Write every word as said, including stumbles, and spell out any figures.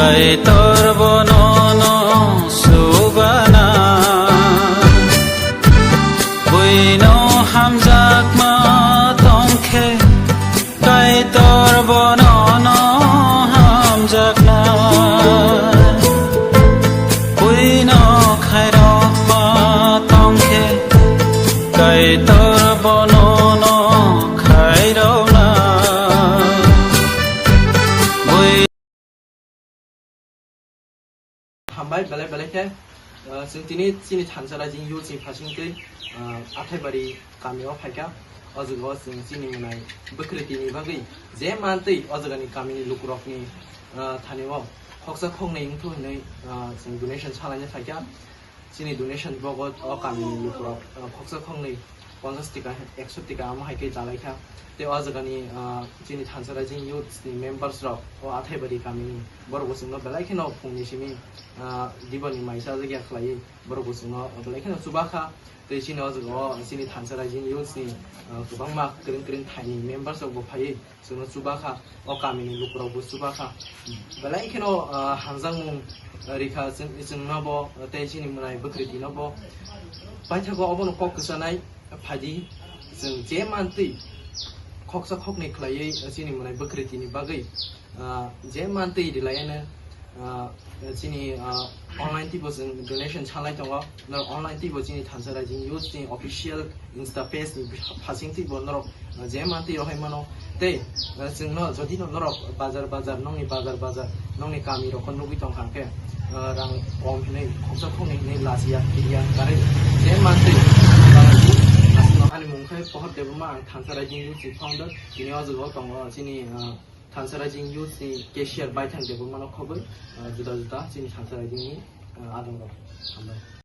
Kaitor bono no subana, buino hamjakma tongkhe, Kaitor bono no hamjakna, buino khairokma tongkhe, Kaitor bono no khairokna. Bui- Hambai belai belai khe, ah, chwng tini chini thansa raijini youth ni phasing twi, ah, Athaibari kami o phaikha. O jaga o chwng chini mwnai bwkhriti ni bagwi je mantwi o jaga ni kami ni lukurok ni, ah, thani o khoksa khoknwi wngthu hwnwi, ah, chwng donation salaina phaikha. Chini donation bogo o kami ni lukurok, ah, khoksa khoknwi ponchash tika, ekso tika amo hai khe chalaikha. Tei o jagani, ah, chini thansa raijini youth ni members rok o Athaibari kamini borok bo chwngno belai kheno phungni simi, ah, diboni mai chajak ya khlaiwi borok bo chwngno belai kheno chubakha. Tei chini o jaga o chini thansa raijini youth ni, ah, kwbangma kwrwng kwrwng thaini members rok bo phaiwi chwngno chubakha, o kamini lukurok bo chubakha. Belai kheno, ah, hamjakmung rikha chwng, chwngno bo, tei chini mwnai bwkhriti no bo. Paithago obono kok kwchanai phaidi, chwng je mantwi khoksa khoknwi khlaiwi chini mwnai bwkhriti ni bagwi, ah, je mantwi rilayano, ah, chini, ah, online twibo chwng donation salai tongo. Norok online twibo chini thansa raijini youth ni official Insta page ni phasing twibo norok, ah, je mantwi rohai mano. Tei, ah, chwngno jodi no norok bazar bazar, nongni bazar bazar, nongni kami rokno nugwi tongkha hwnkhe, ah, rang kom hinwi khoksa khoknwi hinwi lachiya phiya kare je mantwi. Aswkno ani mung khe Pohor Debbarma, ang thansa raijini youth ni founder. Tini o jaga o tongo chini, ah, thansa raijini youth ni cashier Baithang Debbarma no khobwi, ah, juda juda chini thansa raijini, ah, adong rok. Hambai.